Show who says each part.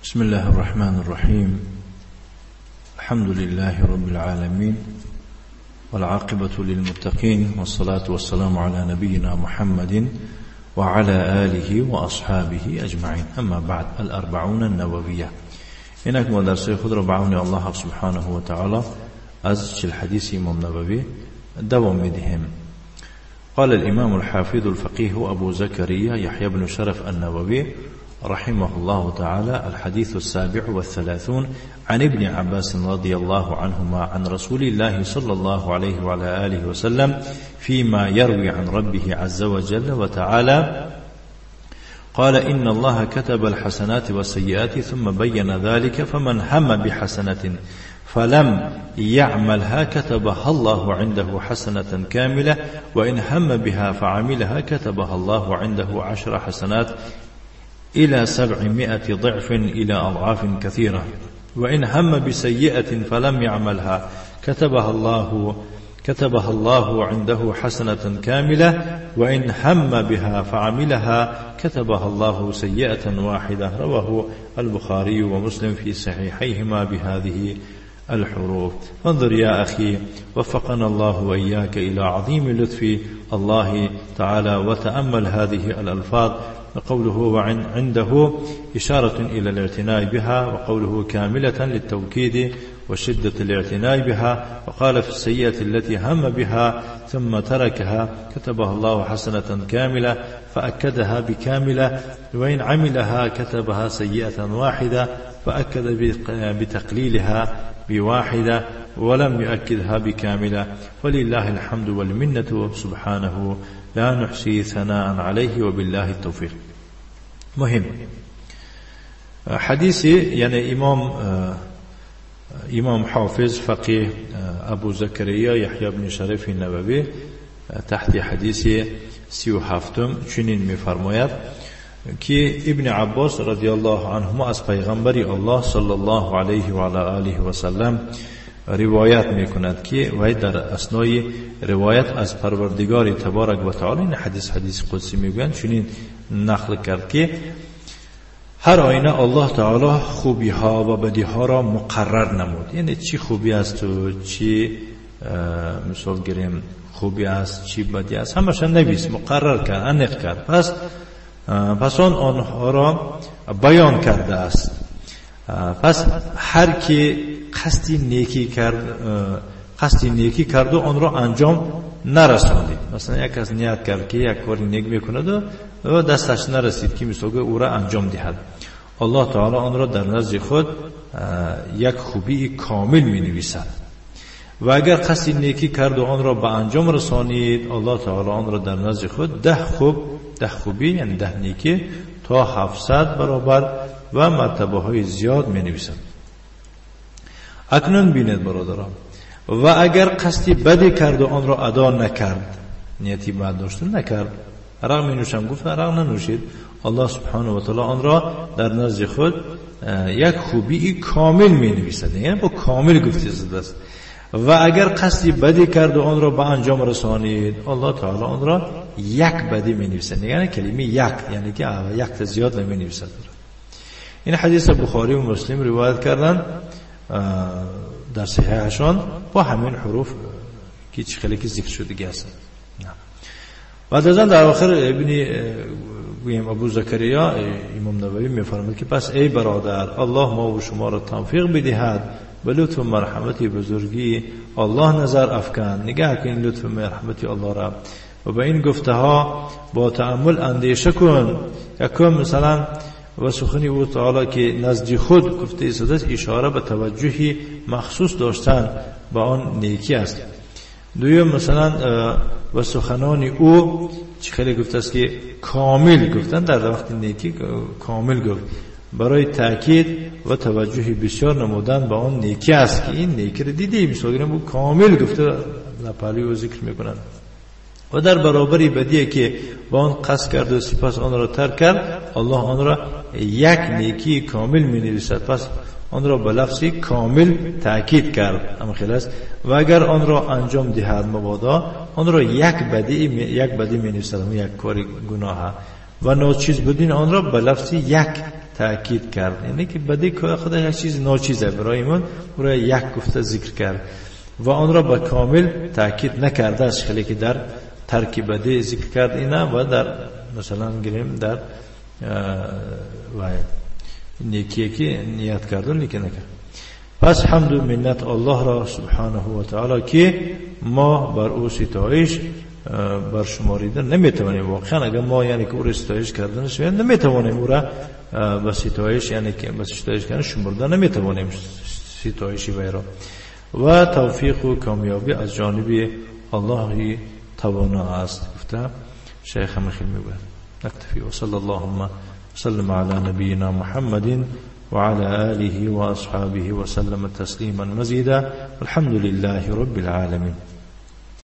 Speaker 1: بسم الله الرحمن الرحيم. الحمد لله رب العالمين، والعاقبة للمتقين، والصلاة والسلام على نبينا محمد وعلى آله وأصحابه أجمعين. أما بعد، الأربعون النووية. اینک ما درس خود را به عون الله سبحانه و تعالی از 40 حدیث امام نووی دوام میدهیم. قال الإمام الحافظ الفقيه أبو زكريا يحيى بن شرف النووي رحمه الله تعالى: الحديث 37 عن ابن عباس رضي الله عنهما عن رسول الله صلى الله عليه وعلى آله وسلم فيما يروي عن ربه عز وجل وتعالى قال: إن الله كتب الحسنات والسيئات ثم بين ذلك، فمن هم بحسنة فلم يعملها كتبها الله عنده حسنة كاملة، وإن هم بها فعملها كتبها الله عنده 10 حسنات إلى 700 ضعف إلى أضعاف كثيرة، وإن هم بسيئة فلم يعملها كتبها الله عنده حسنة كاملة، وإن هم بها فعملها كتبها الله سيئة واحدة. رواه البخاري ومسلم في صحيحيهما بهذه الحروف. انظر يا أخي، وفقنا الله وإياك إلى عظيم لطف الله تعالى، وتأمل هذه الألفاظ. وقوله وعنده إشارة إلى الاعتناء بها، وقوله كاملة للتوكيد وشدة الاعتناء بها. وقال في السيئة التي هم بها ثم تركها كتبها الله حسنة كاملة فأكدها بكاملة، وإن عملها كتبها سيئة واحدة فأكد بتقليلها بواحدة ولم يؤكدها بكاملة. ولله الحمد والمنة سبحانه لا نحصي ثناء عليه، وبالله التوفيق. مهم حدیثی، یعنی امام حافظ فقیه ابو زکریا یحیی بن شرف نووی تحت حدیث 37 چنین می‌فرماید که ابن عباس رضی الله عنهما از پیغمبر الله صلی الله علیه و علی آله و سلم روایت میکند که وی در اثنای روایت از پروردگار تبارک و تعالی، این حدیث حدیث قدسی میگویند، چنین نقل کرد که هر آینه الله تعالی خوبی ها و بدی ها را مقرر نمود. یعنی چی خوبی است و چی مثال گیریم خوبی است، چی بدی است، همش نویس، مقرر کرد، انق کرد. پس آنها را بیان کرده است. پس هر کی قصدی نیکی کرد و آن را انجام نرساند، مثلا یک کس نیت کرد که یک کاری نیک میکند و دستش نرسید که مثلا او را انجام دهد، الله تعالی آن را در نزد خود یک خوبی کامل می نویسد. و اگر قصد نیکی کرد و آن را به انجام رسانید، الله تعالی آن را در نزد خود 10 خوبی، یعنی 10 نیکی تا 700 برابر و مرتبه های زیاد می نویسد. اکنون بینید برادران، و اگر قصدی بدی کرد و آن را ادا نکرد، نیتی بد داشتن نکرد، عرق می نوشم گفت عرق ننوشید، الله سبحانه و تعالی آن را در نزد خود یک خوبی کامل می نویسد، یعنی با کامل گفته شده است. و اگر قصدی بدی کرد و آن را به انجام رسانید، الله تعالی آن را یک بدی می نویسد، یعنی کلمه یک، یعنی که یک تا زیاد نمی نویسد. این حدیث بخاری و مسلم روایت کردن در صحیحشان با همین حروف که چه خیلی که ذکر شده است. بعد از آن در آخر ابن گویم ابو زکریا امام نووی می‌فرماید که پس ای برادر، الله ما و شما را توفیق بدهد به لطف و مرحمت بزرگی الله نظر افکن، نگاه کن لطف و مرحمت الله را و به این گفته ها با تأمل اندیشه کن. یکم مثلا و سخنی او تعالی که نزد خود گفته است اشاره به توجهی مخصوص داشتن به آن نیکی است. دویم مثلا و سخنان او چه خیلی گفته است که کامل گفتن در وقت نیکی کامل گفت، برای تأکید و توجه بسیار نمودن به آن نیکی است که این نیکی رو دیدیم، مثلا او کامل گفته لپالی او ذکر میکنند. و در برابر بدیه که با آن قصد کرد و سپس آن را ترک کرد، الله آن را یک نیکی کامل می نویسد. پس آن را به لفظ کامل تأکید کرد، اما خیلی است. و اگر آن را انجام دهد مبادا، آن را یک بدی می نویسد، یک کار گناه، و ناچیز بودن آن را به لفظ یک تأکید کرد، یعنی که بدی که خودش یک چیز ناچیزه برای من او را یک گفته ذکر کرد و آن را به کامل تأکید نکرده است، خیلی که در ترک بدی ذکر کرد اینا و در مثلا گیریم در و نیکیه که نیت کرد لیکن نکرد. پس حمد و منت الله را سبحانه و تعالی که ما بر او ستایش بر شماریدن نمیتوانیم. واقعا اگر ما یعنی که او را ستایش کردنش نمیتوانیم، او را به ستایش یعنی که به ستایش کردن شمردن نمیتوانیم ستایشی وی را. و توفیق و کامیابی از جانب الله توانا است. گفته شیخ مخیل میگوید نکتفی و صلی اللهم وسلم على نبینا محمد وعلى آله وأصحابه وسلم تسليما مزيدا والحمد لله رب العالمين.